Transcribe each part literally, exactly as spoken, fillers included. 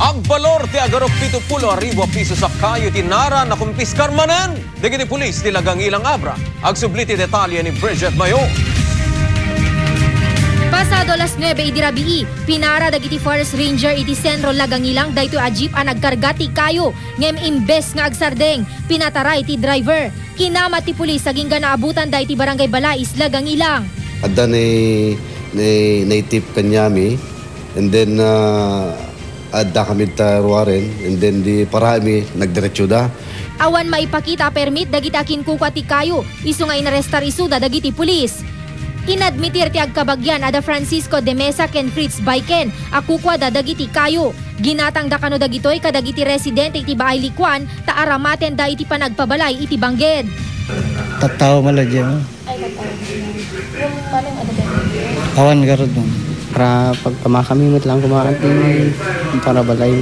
Agbalor ti agarok pito pulo a ribu a pisos a kayo ti nara nakumpiskar manen dagiti pulis ti Lagangilang Abra. Agsubli ti detalye ni Bridget Mayo. Pasado alas nuebe idi rabii, pinara dagiti Forest Ranger iti Sentro Lagangilang daytoy a jeep a nagkarga ti kayo, ngem imbes nga agsardeng, pinataray ti driver. Kinamat ti pulis agingga naabutanda iti Barangay Balais, Lagangilang. Adda ni, ni, naitip kaniami, and then, ah, adda kami ta ruaren, and then di parami, nagdiretso da. Awan maipakita a permit dagiti akinkukua ti kayo, isu nga inarestar isuda dagiti pulis. Inadmitir ti agkabagian a da Francisco de Mesa ken Fritz Baiken a kukuada dagiti kayo. Ginatangda kano dagitoy kadagiti residente iti Baay Likuan ta aramatenda iti panagpabalay iti bangged. Tattao man la diay, ma'am. Ay, tattao. Yung paano yung ano ba yun? Awan garud, ma'am. Para pagpamakami met lang kumakan ti para balay.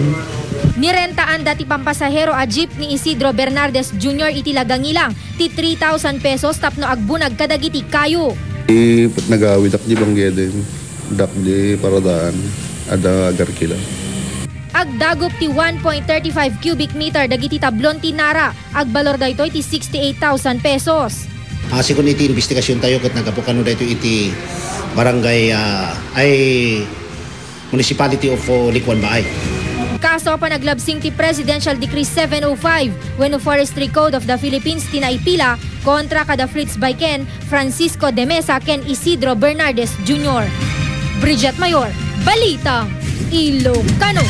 Nirentaanda ti pampasahero a jeep ni Isidro Bernardes Junior iti Lagangilang ti three thousand pesos tapno agbunag kadagiti kayo. Ket nagawidak di banggeden, dak di paradaan, adda agarkila. Agdagup ti one point thirty-five cubic meter dagiti tablon ti nara, agbalor daytoy ti sixty-eight thousand pesos. Ah, segun iti investigasyon tayo ket naggapu kano daytoy iti barangay, ah, ay Municipality of, oh, Likuan Baay. Kaso a panaglabsing ti Presidential Decree seven oh five wenno Forestry Code of the Philippines ti naipila kontra kada Fritz Baiken, Francisco de Mesa ken Isidro Bernardes Junior. Bridget Mayor, Balitang Ilocano.